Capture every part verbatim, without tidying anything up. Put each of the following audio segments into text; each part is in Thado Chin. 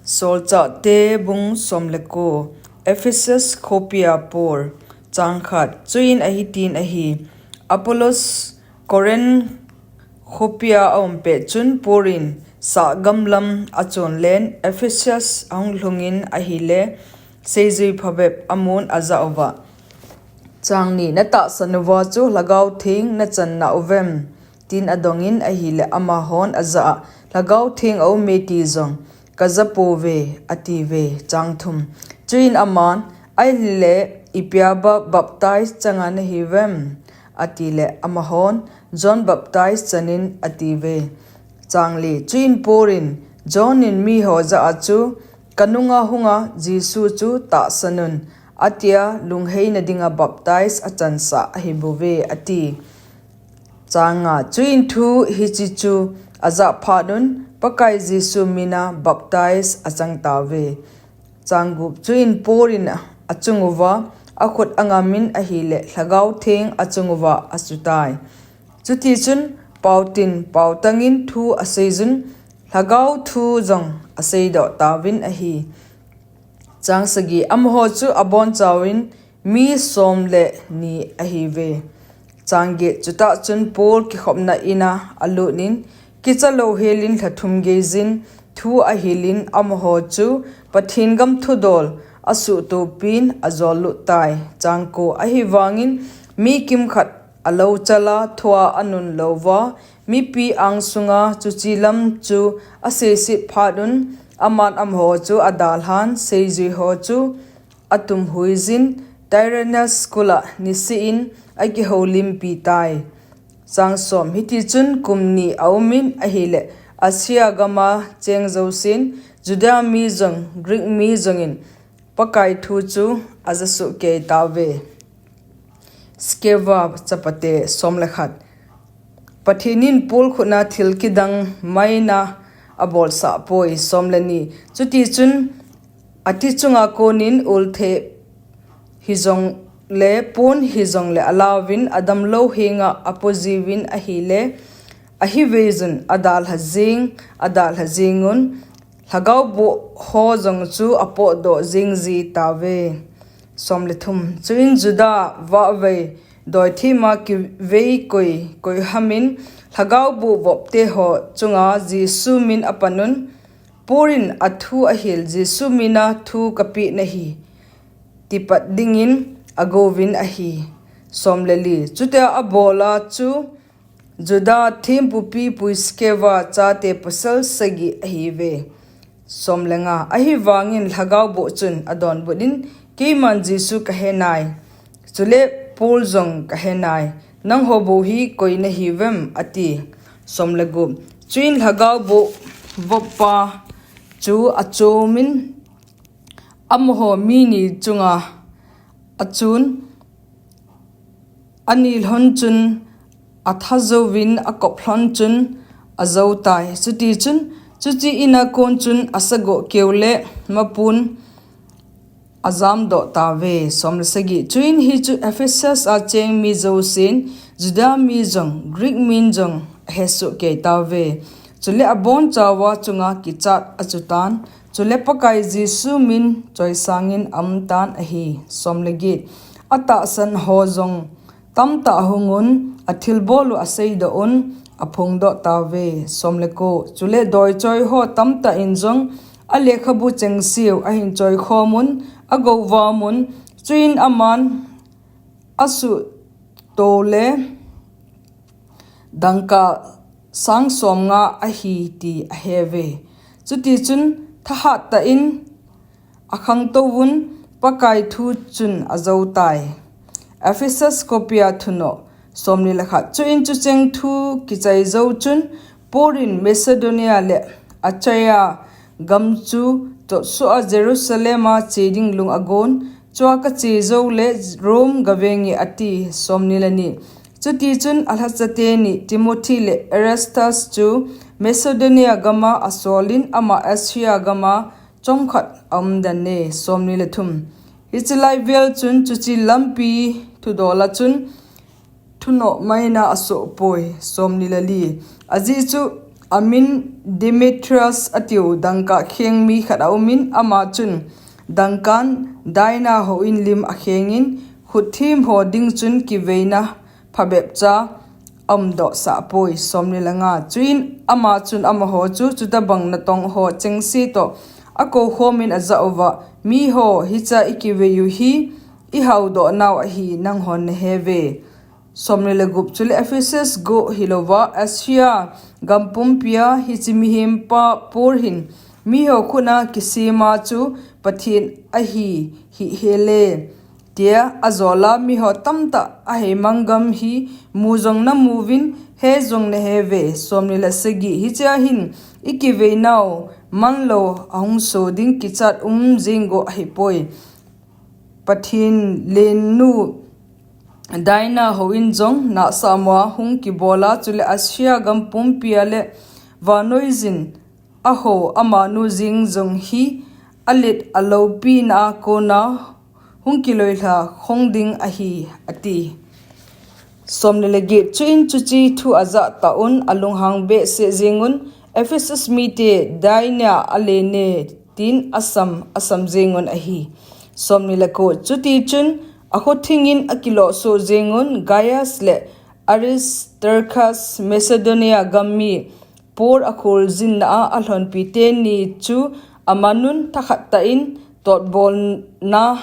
Solchahte bung som le ko. Ephesus khopia Paul. Chang khat. Chuin ahi tin ahi, Apollos Corinth khopia a um pet chun Paul in sah gamlam a chon len Ephesus a hung lhungin ahile seijui phabep a mun a ja uva. Chang ni. Na tahsan uva chu Lhagao Theng na chan na uvem? Tin a dongin ahile amahon a ja a, Lhagao Theng a um e ti jong ka ja pouve, a ti ve. Chang thum. Chuin aman, ahile ipi a ba baptize changa na hi uvem? A ti le amahon, John baptize chanin, a ti ve. Chang li. Chuin Paul in, John in mi ho ja a chu, ka nunga hunga Jesu chu tahsan un, a tia lungheina dinga baptize a chansah ahi bouve, a ti. Chang nga. Chuin thu hichi chu a ja phat un, Pakai Jesu mina baptize a chang tauve. Chang gup. Chuin Paul in a chung uva a khut a ngamin ahile Lhagao Theng a chung uva a chu tai. Chuti chun pau tin pau tangin thu a seijun, Lhagao thu jong a seidoh tauvin ahi. Chang sagi. Amaho chu a bonchauvin mi som le ni ahi ve. Chang get. Chutah chun Paul kikhopna ina a lutnin, kicha louhelin lha thum geijin thu a hilin amaho chu Pathen gam thudol a suhtopin a jol lut tai. Chang ko. Ahivangin mi kimkhat a lou chala thua a nun louva, mipi angsunga chuche lam chu a seiset phat un, aman amaho chu a dalhan, seijui ho chu a tumhuijin, Tyrannus kula niseh in a kihoulimpi tai. Chang som. Hiti chun kum ni a umin ahile, Asia gama cheng jousen, Juda mi jong, Greek mi jongin, Pakai thu chu a ja soh kei tauve. Skeva chapate. Som le khat. Pathen in Paul khutna thil kidang maina a bolsah poi. Som le ni. Chuti chun a ti chunga konin ultheh hijongle, pon hijongle a lauvin a damlou henga a pojiuvin ahile, ahi veijun a dalha jing, a dalha jingun, Lhagao boh ho jong chu a potdoh jing ji tauve. Som le thum. Chuin Juda vahvei doithema kivei koi, koihamin Lhagao boh vopte ho chunga Jesu min a panun, Paul in a thu a hil, Jesu mina thu ka peh nahi, tipat dingin a gouvin ahi. Som le li. Chutia a bola chu Juda thempu pipui Skeva chate pasal sagi ahi ve. Som le nga. Ahivangin Lhagao boh chun a donbut in, Keiman Jesu ka he nai, chule Paul jong ka he nai, nangho bou hi koi na hi uvem? A ti. Som le gup. Chuin Lhagao boh voppa chu a chomin, amaho mi ni chunga a chun, ani lhon chun a tha jouvin a kop lhon chun a jou tai. Chuti chun, chuche ina kon chun a sagoh keu le mapun a jamdoh tauve. Som le sagi. Chuin hichu Ephesus a cheng mi jousen, Juda mi jong, Greek min jong a hesoh kei tauve. Chule a bonchauva chunga kichat a chu tan. Chule Pakai Jesu min choisangin a um tan ahi. Som le get. A tahsan ho jong tamtah a hungun, a thilbol u a seidoh un, a phongdoh tauve. Som le ko. Chule doichoi ho tamtah in jong a lekhabu chengseu a hin choikhom un, a gouvam un, chuin aman a suhto le dangka sang somnga ahi ti a he uve. Chuti chun thahat tah in a khangtou un, Pakai thu chun a jou tai. Ephesus khopia thunoh. Som ni le khat. Chuin chucheng thu kichai jou chun Paul in Macedonia le Achaia gam chu totsuh a Jerusalem a che ding lung a gon, chua ka che jou le Rome ga venge a ti. Som ni le ni. Chuti chun a lhacha teni Timothy le Erastus chu Macedonia gama a solin ama Asia gama chomkhat a um den e. Som ni le thum. Hiche lai vel chun chuche lampi thudola chun thunoh maina a soh poi. Som ni le li. Ajeh chu amin Demetrius atiu dangka kheng mi khat aumin, ama chun dangkan Diana houin lim akhengin, khut thim ho ding chun kiveina phabep cha aumdoh sah poi. Somni le nga. Chuin ama chun amaho chu chutabang natong ho chengse toh akou khomin ajah uva, Miho, hicha ikivei u hi ihaudoh nau ahi, nanghon naheuve. Somni le gup. Chule Ephesus go hilouva, Asia gam pumpia hiche mihem pa Paul hin miho khutna kisema chu Pathen ahi hihel e, tia ajola miho tamtah aheimang gam hi mu jong namuvin, he jong naheuve. Somni le sagi. Hichea hin ikivei nau manlou ahung so ding kichat um jeng go ahipoi. Pathen lennu Diana houin jong nahsah moa hung kibola, chule Asia gam pumpia le vannoi jin ahou amanu jeng jong hi alet aloupina a kona hung kiloilha khong ding ahi, ati. Somni le get. Chuin chuche thu ajah tah un alunghang behseh jengun, Ephesus mite Diana alene, tin asam, asam jengun ahi. Somni le ko. Chutichun akhothingin akilohsoh jengun, Gaius le Aristarchus Macedonia gam mi Paul akholjinna a alhonpi teni chu amanun thakhat tah in totbolna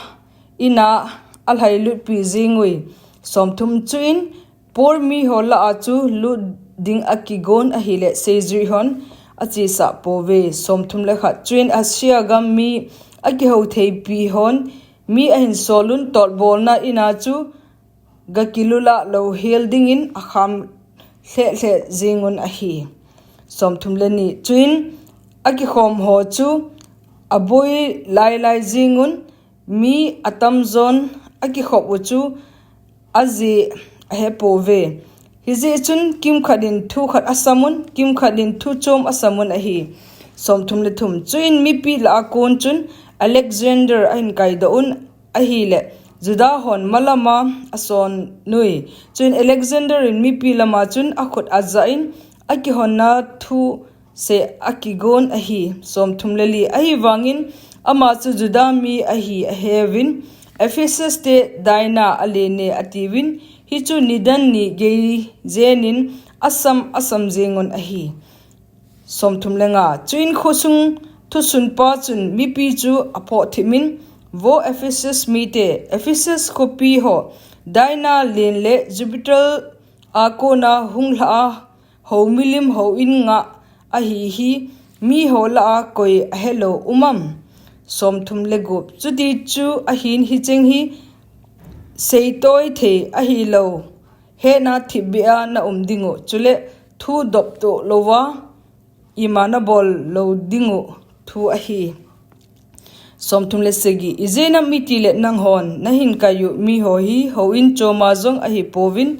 ina alhailutpi jengui. Somthum. Chuin Paul miho lah a chu lut ding akigon ahile seijui hon achesah pouve. Somthum le khat. Chuin Asia gam mi akihou theipi hon mi ahin solun totbolna ina chu gakilula louhel dingin akham lheh lheh jengun ahi. Somthum le ni. Chuin akikhom ho chu aboi lailai jengun, mi atamjon akikhop u chu ajeh ahepouve. Hijeh chun kimkhat in thu khat asamun, kimkhat in thu chom asamun ahi. Somthum le thum. Chuin mipi lah a kon chun Alexander ahin kaidoh un ahile, Juda hon malama asonui. Chuin Alexander in mipi lama chun akhut ajah in akihonna thu se akigon ahi. Somthum le li. Ahivangin ama chu Juda mi ahi aheuvin, Ephesus te Diana alene atiuvin, hichu nidan ni gei jenin asam asam jengun ahi. Somthum le nga. Chuin khosung thusunpa chun mipi chu aphoh thimin, Vo Ephesus mite, Ephesus khopi ho, Diana len le Jupiter a kona hunglha a hou milim houin ngah ahi hi, miho lah a koi ahelou umam? Somthum le gup. Chuti chu ahin hicheng hi seitoi thei ahilou, hena thipbeh a naum dingu, chule thu doptoh louva ima nabol lou dingu thu ahi. Somthum le sagi. Ijeh inem itile nanghon nahin kaiyu miho hi houin choma jong ahipouvin,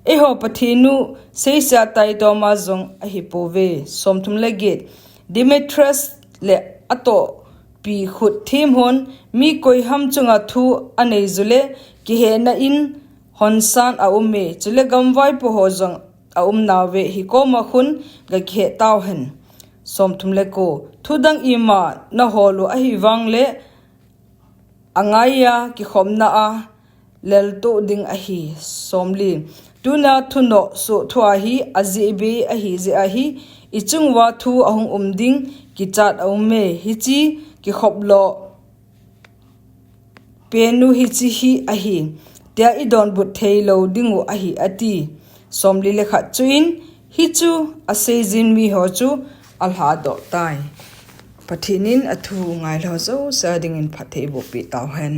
eiho Pathen u seisa taitoma jong ahipouve. Somthum le get. Demetrius le atohpi khut thim hon mi koiham chunga thu aneiju le kihehna in honsan aume, chule gamvaipo ho jong aumnauve, hikoma khun gakihe tauhen. Somthum le ko. Thudang ima nahol u ahivangle angaiya kikhopna a leltoh ding ahi. Somli. Tuna thunoh soh thua hi ajehbe ahi jeh ahi, ichunguva thu ahung um ding kichat aume, hiche kikhop lou penu hiche hi ahi, tia idonbut theilou dingu ahi, ati. Somli le khat. Chuin hichu aseijin miho chu alhadoh tai. Pathen in athu ngailhou jouse dingin phatthei eibohpeh tauhen.